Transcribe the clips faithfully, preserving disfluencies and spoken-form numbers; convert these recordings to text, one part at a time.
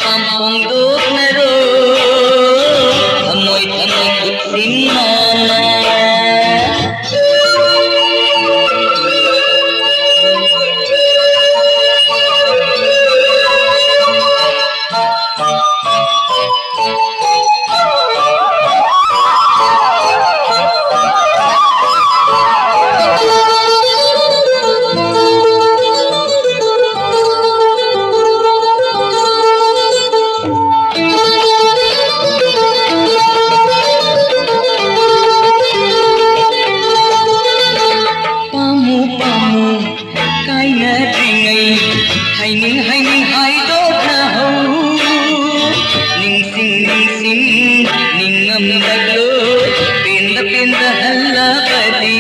ꯑꯄꯥꯝ ꯐꯣꯡꯗꯣꯛꯅꯔꯣ, ꯊꯃꯣꯏ ꯊꯃꯣꯏ ꯈꯨꯠꯁꯤꯟꯅꯅ꯫ ꯄꯥꯝꯃꯨ ꯄꯥꯝꯃꯨ ꯀꯥꯏꯅꯗ꯭ꯔꯤꯉꯩ, ꯍꯥꯏꯅꯤꯡ ꯍꯥꯏꯅꯤꯡ ꯍꯥꯏꯗꯣꯛꯅꯍꯧ꯫ ꯅꯤꯡꯁꯤꯡ ꯅꯤꯡꯁꯤꯡ ꯅꯤꯡꯉꯝꯂꯛꯂꯣꯏ, ꯄꯦꯟꯗ ꯄꯦꯟꯗ ꯍꯜꯂꯕꯗꯤ꯫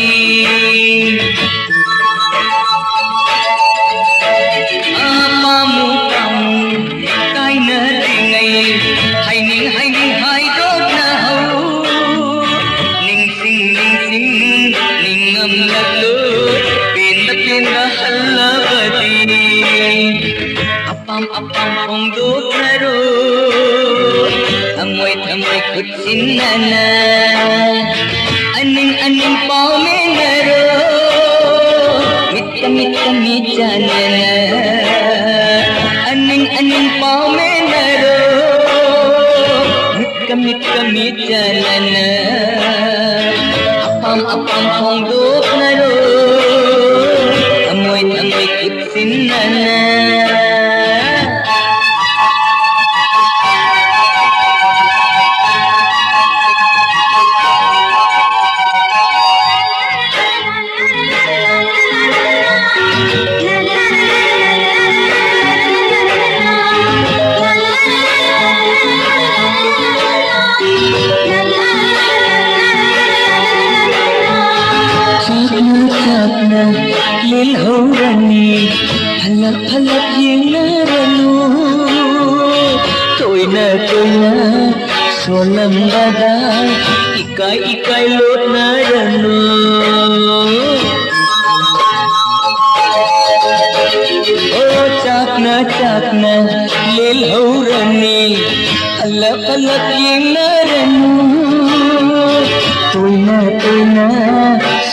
ꯑꯄꯥꯝꯃꯨ ꯄꯥꯝꯃꯨ ꯀꯥꯏꯅꯗ꯭ꯔꯤꯉꯩ, ꯍꯥꯏꯅꯤꯡ ꯍꯥꯏꯅꯤꯡ ꯍꯥꯏꯗꯣꯛꯅꯍꯧ꯫ ꯅꯤꯡꯁꯤꯡ ꯅꯤꯡꯁꯤꯡ ꯅꯤꯡꯉꯝꯂꯛꯂꯣꯏ, ꯄꯦꯟꯗ ꯄꯦꯟꯗ ꯍꯜꯂꯕꯗꯤ꯫ ꯑꯄꯥꯝ ꯑꯄꯥꯝ ꯐꯣꯡꯗꯣꯛꯅꯔꯣ, ꯊꯃꯣꯏ ꯊꯃꯣꯏ ꯈꯨꯠꯁꯤꯟꯅꯅ꯫ ꯑꯅꯤꯡ ꯑꯅꯤꯡ ꯄꯥꯎꯃꯤꯟꯅꯔꯣ, ꯃꯤꯠꯀ ꯃꯤꯠꯀ ꯃꯤꯠ ꯆꯥꯟꯅꯅ꯫ ꯑꯅꯤꯡ ꯑꯅꯤꯡ ꯄꯥꯎꯃꯤꯟꯅꯔꯣ, ꯃꯤꯠꯀ ꯃꯤꯠꯀ ꯃꯤꯠ ꯆꯥꯟꯅꯅ꯫ ꯑꯄꯥꯝ ꯑꯄꯥꯝ ꯐꯣꯡꯗꯣꯛꯅꯔꯣ, ꯊꯃꯣꯏ ꯊꯃꯣꯏ ꯈꯨꯠꯁꯤꯟꯅꯅ꯫ ꯆꯥꯛꯅ ꯆꯥꯛꯅ ꯂꯦꯜꯍꯧꯔꯅꯤ, ꯍꯜꯂꯛ ꯍꯜꯂꯛ ꯌꯦꯡꯅꯔꯅꯨ꯫ ꯇꯣꯏꯅ ꯇꯣꯏꯅ ꯁꯣꯜꯂꯝꯕꯗ ꯏꯀꯥꯏ ꯏꯀꯥꯏ ꯂꯣꯠꯅꯔꯅꯨ꯫ ꯑꯣ ꯆꯥꯛꯅ ꯆꯥꯛꯅ ꯂꯦꯜꯍꯧꯔꯅꯤ꯫ ꯌꯦꯡꯅꯔꯅꯨ, ꯇꯣꯏꯅ ꯇꯣꯏꯅ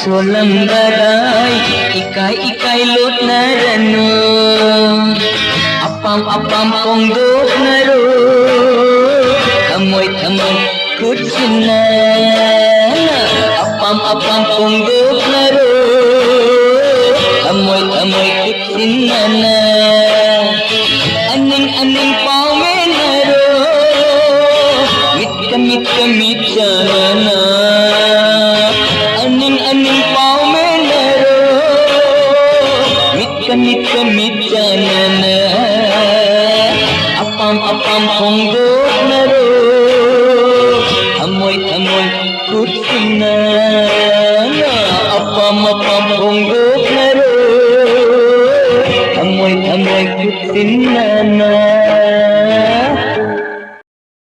ꯁꯣꯜꯂꯝꯕꯗꯥꯏ ꯏꯀꯥꯏ ꯏꯀꯥꯏ ꯂꯣꯠꯅꯔꯅꯨ꯫ ꯑꯄꯥꯝ ꯑꯄꯥꯝ ꯐꯣꯡꯗꯣꯛꯅꯔꯣ, ꯊꯃꯣꯏ ꯊꯃꯣꯏ ꯈꯨꯠꯁꯤꯟꯅ꯫ ꯑꯄꯥꯝ ꯑꯄꯥꯝ ꯐꯣꯡꯗꯣꯛꯅꯔꯣ, ꯊꯃꯣꯏ ꯊꯃꯣꯏ ꯈꯨꯠꯁꯤꯟꯅꯅ꯫ ꯑꯅꯤꯡ ꯑꯅꯤꯡ ꯄꯥꯎꯃꯤꯟꯅꯔꯣ, ꯃꯤꯠꯀ ꯃꯤꯠꯀ ꯃꯤꯠ ꯆꯥꯟꯅꯅ꯫ ꯑꯅꯤꯡ ꯑꯅꯤꯡ ꯄꯥꯎꯃꯤꯟꯅꯔꯣ, ꯃꯤꯠꯀ ꯃꯤꯠꯀ ꯃꯤꯠ ꯆꯥꯟꯅꯅ꯫ ꯑꯄꯥꯝ ꯑꯄꯥꯝ ꯐꯣꯡꯗꯣꯛꯅꯔꯣ, ꯊꯃꯣꯏ ꯊꯃꯣꯏ ꯈꯨꯠꯁꯤꯟꯅ꯫ ꯑꯄꯥꯝ ꯑꯄꯥꯝ ꯐꯣꯡꯗꯣꯛꯅꯔꯣ, ꯊꯃꯣꯏ ꯊꯃꯣꯏ ꯈꯨꯠꯁꯤꯟꯅꯅ꯫